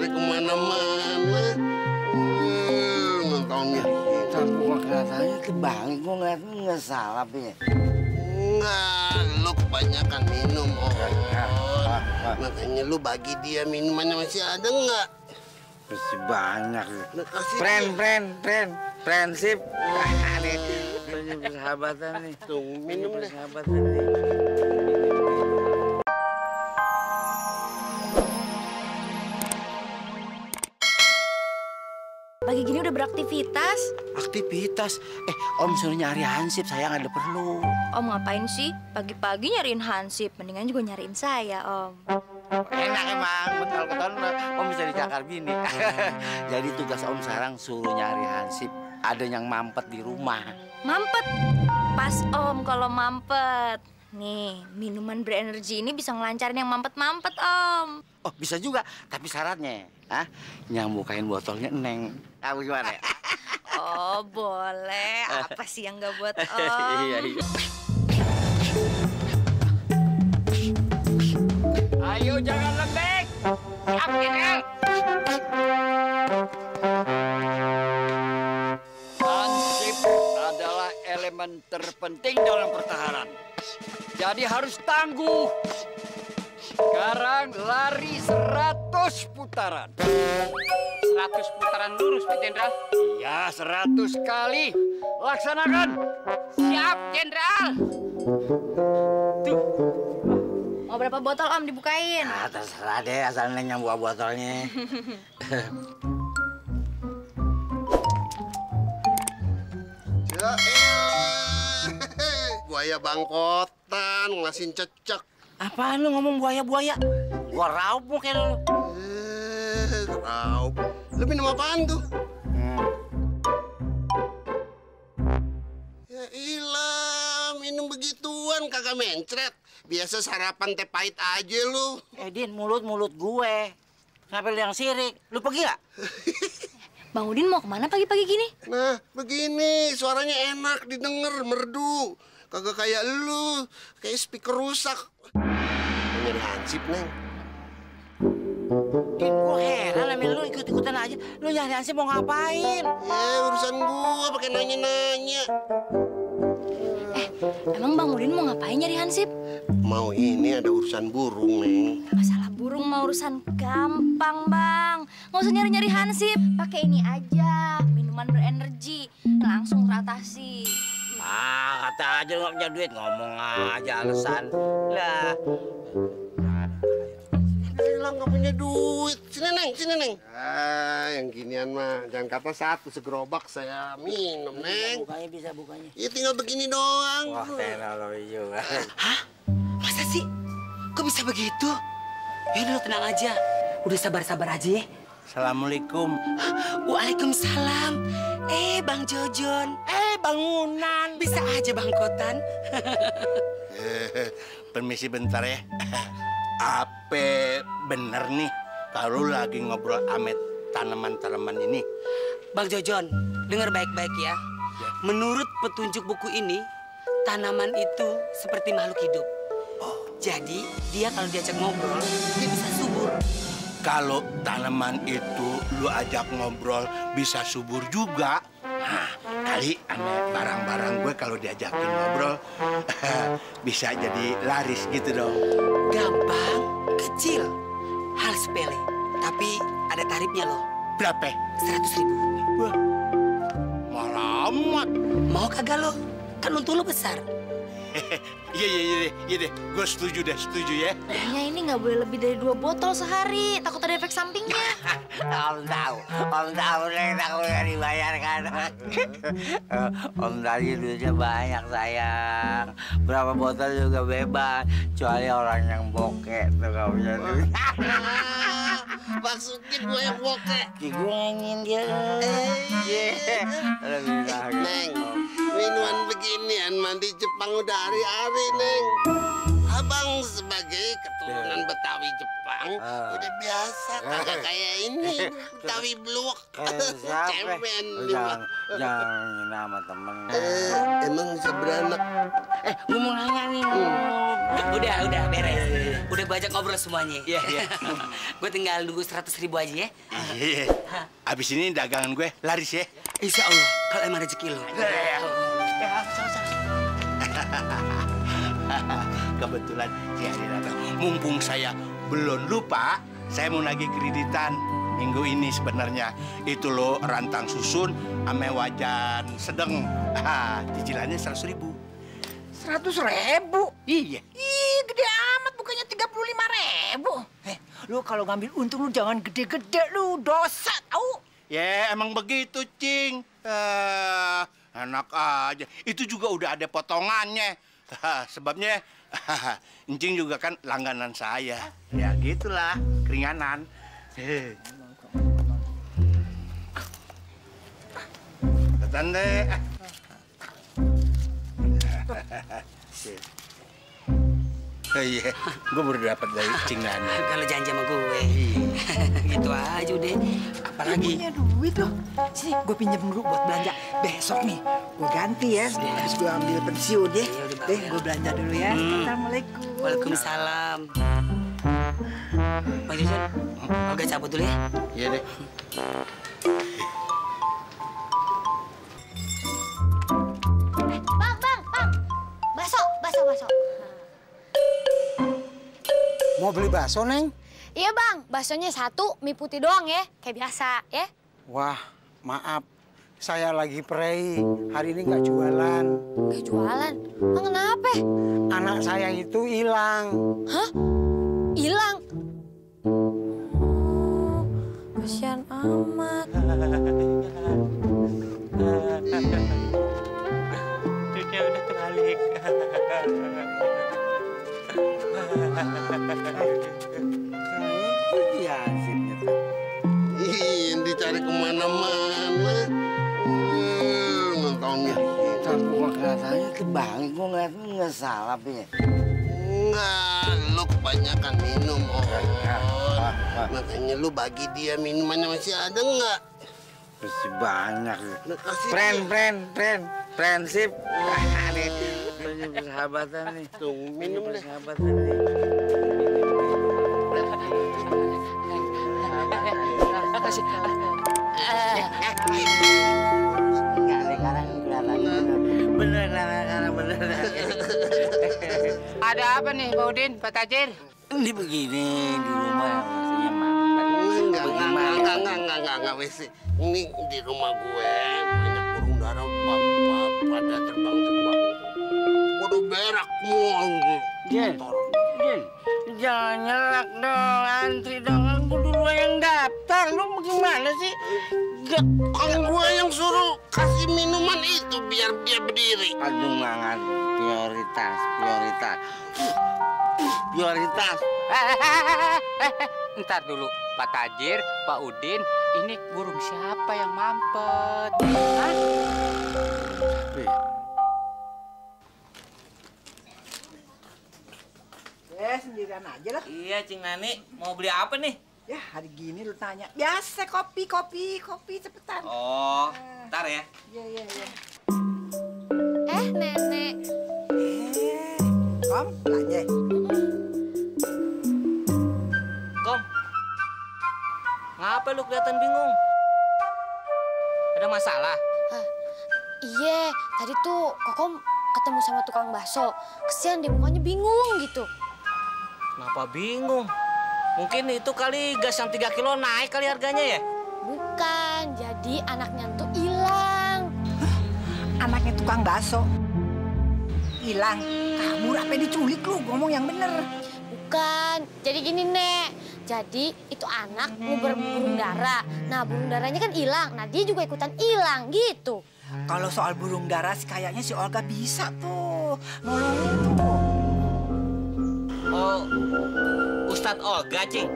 nyari kemana-mana. Nontonnya. Tapi kok kelihatannya kebangi, gue ngeliatnya nggak salah, Pi. Enggak, lu kebanyakan minum, makanya lu bagi dia minumannya masih ada nggak? Masih banyak. Kasih Friendship. Nih, persahabatan nih. Tuh, minum deh. Persahabatan nih. Pagi gini udah beraktivitas. Aktivitas? Om suruh nyari Hansip, saya nggak ada perlu. Om ngapain sih? Pagi-pagi nyariin Hansip. Mendingan juga nyariin saya, Om. Enak emang, bentar keton Om bisa dicakar bini. Jadi tugas Om sekarang suruh nyari Hansip. Ada yang mampet di rumah. Mampet? Pas, Om, kalau mampet. Nih, minuman berenergi ini bisa ngelancarin yang mampet-mampet, Om. Oh, bisa juga, tapi syaratnya, yang bukain botolnya Neng. Kamu gimana? Oh, boleh. Apa sih yang nggak buat Om? Iya. Ayo jangan lembek. Siap, General. Hansip adalah elemen terpenting dalam pertahanan. Jadi harus tangguh. Sekarang lari 100 putaran. 100 putaran lurus, Pak Jenderal. Iya, 100 kali. Laksanakan. Siap, Jenderal. Tuh. Mau berapa botol, Om, dibukain? Terserah deh, asal Neng yang buah botolnya. Ya elah. Buaya bangkotan, ngasihin cecek. Apaan lu ngomong buaya-buaya? Gua raup lu kayak lu. Raup. Lu minum apaan tuh? Ya ilah, minum begituan kagak mencret. Biasa sarapan teh pahit aja lu. Din, mulut gue. Kenapa lu yang sirik? Lu pergi gak? Bang Udin mau kemana pagi-pagi gini? Nah, begini, suaranya enak didengar, merdu. Kagak kayak lu, kayak speaker rusak. Nyari Hansip, Neng. Din, gue heran sama lu ikut-ikutan aja. Lu nyari Hansip mau ngapain? Ya, urusan gua pakai nanya-nanya. Emang Bang Udin mau ngapain nyari Hansip? Mau ini ada urusan burung, Neng. Masalah burung mah urusan gampang, Bang. Nggak usah nyari-nyari Hansip. Pakai ini aja, minuman berenergi. Langsung teratasi. Kata aja nggak punya duit, ngomong aja alasan. Lah. Bilang nggak punya duit. Sini, Neng. Yang ginian mah jangan kata satu segerobak saya minum, Neng. Bukanya. Ya tinggal begini doang. Wah, teknologi juga. Hah? Masa sih? Kok bisa begitu? Ya udah tenang aja. Udah sabar-sabar aja ya. Assalamualaikum. Waalaikumsalam. Bang Jojon. Bangunan. Bisa aja Bang Kotan. Permisi bentar ya. Apa bener nih kalau lagi ngobrol amet tanaman-tanaman ini? Bang Jojon, dengar baik-baik ya. Menurut petunjuk buku ini, tanaman itu seperti makhluk hidup. Jadi, dia kalau diajak ngobrol, dia bisa subur. Kalau tanaman itu lu ajak ngobrol bisa subur juga. Nah, kali sama barang-barang gue kalau diajakin ngobrol bisa jadi laris gitu dong. Gampang, kecil, hal sepele. Tapi ada tarifnya loh. Berapa? 100.000. Wah, mahal amat. Mau kagak lo? Kan untung lo besar. Iya deh. Gue setuju ya. Kayaknya ini nggak boleh lebih dari 2 botol sehari. Takut ada efek sampingnya. Om tahu nih takut gak dibayarkan. Om tadi duitnya banyak sayang. Berapa botol juga bebas. Kecuali orang yang bokeh tuh gak punya duit. Maksudnya gue yang bokeh. Gue ingin dia. Neng, minuman beginian mandi Jepang udah hari-hari, Neng. Abang sebagai keturunan Betawi Jepang udah biasa, kagak kayak ini Betawi blok. Cemen. Jangan nama temen. Emang bisa beranak. Gue mau nanya nih. Udah beres. Udah bajak ngobrol semuanya. Iya, iya. Gue tinggal nunggu 100.000 aja ya. Iya. Abis ini dagangan gue laris ya. Insya Allah, kalau emang rezeki lo. Kebetulan si Ari datang. Mumpung saya belum lupa, saya mau nagih kreditan minggu ini sebenarnya. Itu loh rantang susun ame wajan sedang. Cicilannya 100.000. 100.000? Iya. Ih, gede amat, bukannya 35.000. Lu kalau ngambil untung lu jangan gede-gede lu, dosa tau. Ya emang begitu, Cing. Enak aja. Itu juga udah ada potongannya. Sebabnya Encing juga kan langganan saya. Ya gitulah, keringanan. Tante. Oh iya, gue baru dapat dari Cing Nani. Kalau janji sama gue. Gitu aja udah. Apalagi? Punya duit loh. Sini, gue pinjam dulu buat belanja. Besok nih, gue ganti ya. Habis gue ambil pensiun ya. Deh, gue belanja dulu ya. Assalamualaikum. Waalaikumsalam. Bang Jason, Olga cabut dulu ya. Iya deh. Bang. Baso. Mau beli bakso, Neng? Iya, Bang. Baksonya 1, mie putih doang ya. Kayak biasa, ya. Wah, maaf. Saya lagi prei. Hari ini nggak jualan. Nggak jualan? Bang, kenapa? Anak saya itu hilang. Hah? Hilang? Kasihan amat. Duitnya udah terbalik. Iya, sipnya tuh. Yang dicari kemana-mana. Nontonnya. Tapi gua kelihatannya terbalik. Gua ngeliatnya nggak salah, ya. Enggak, lu kebanyakan minum, makanya lu bagi dia minumannya masih ada nggak? Masih banyak. Nah, kasih Friendship. Nih, persahabatan nih. Tuh, minum deh. Persahabatan nih. Kasih. Sekarang kelihatannya bener. Ada apa nih, Pak Udin, Pak Tajir? Ini begini di rumah biasanya mampet. Enggak, wes. Ini di rumah gue banyak burung dara pada terbang. Waduh, berak semua. Jen, jangan nyelak dong, antri dong. Kan gue dulu yang daftar, lu bagaimana sih? Kan gue yang suruh kasih minuman itu biar dia berdiri. Aduh, mangan. Prioritas. Ntar dulu, Pak Tajir, Pak Udin, ini burung siapa yang mampet? Hah? Sendirian aja lah. Iya, Cing Nani. Mau beli apa nih? Ya, hari gini lu tanya. Biasa kopi, cepetan. Oh, ntar ya. Iya. Nenek. Kom, belanja. Kom, ngapa lu kelihatan bingung? Ada masalah? Iya, tadi tuh Kokom ketemu sama tukang bakso. Kesian dia mukanya bingung gitu. Kenapa bingung? Mungkin itu kali gas yang 3 kilo naik kali harganya ya? Bukan, jadi anaknya tuh hilang. Anaknya tukang bakso. Hilang. Kabur apa diculik lu? Ngomong yang bener. Bukan, jadi gini, Nek. Jadi itu anak mau burung dara. Nah, burung daranya kan hilang. Nah, dia juga ikutan hilang gitu. Kalau soal burung dara sih kayaknya si Olga bisa tuh. Nolongin tuh. Oh, Ustadz Olga, Cing.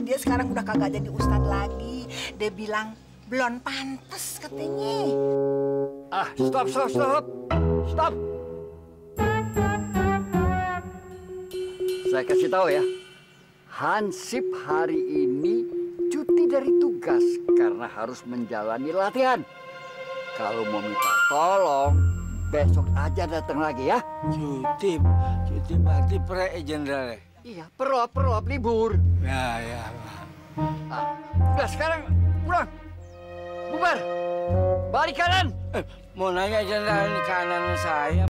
Dia sekarang udah kagak jadi ustadz lagi. Dia bilang belum pantas katanya. Stop. Saya kasih tahu ya, Hansip hari ini cuti dari tugas karena harus menjalani latihan. Kalau mau minta tolong, besok aja datang lagi ya. Cuti berarti jenderal. Iya, perop libur. Ya. Udah sekarang pulang. Bubar. Balik kanan. Mau nanya jenderal ini kanan saya.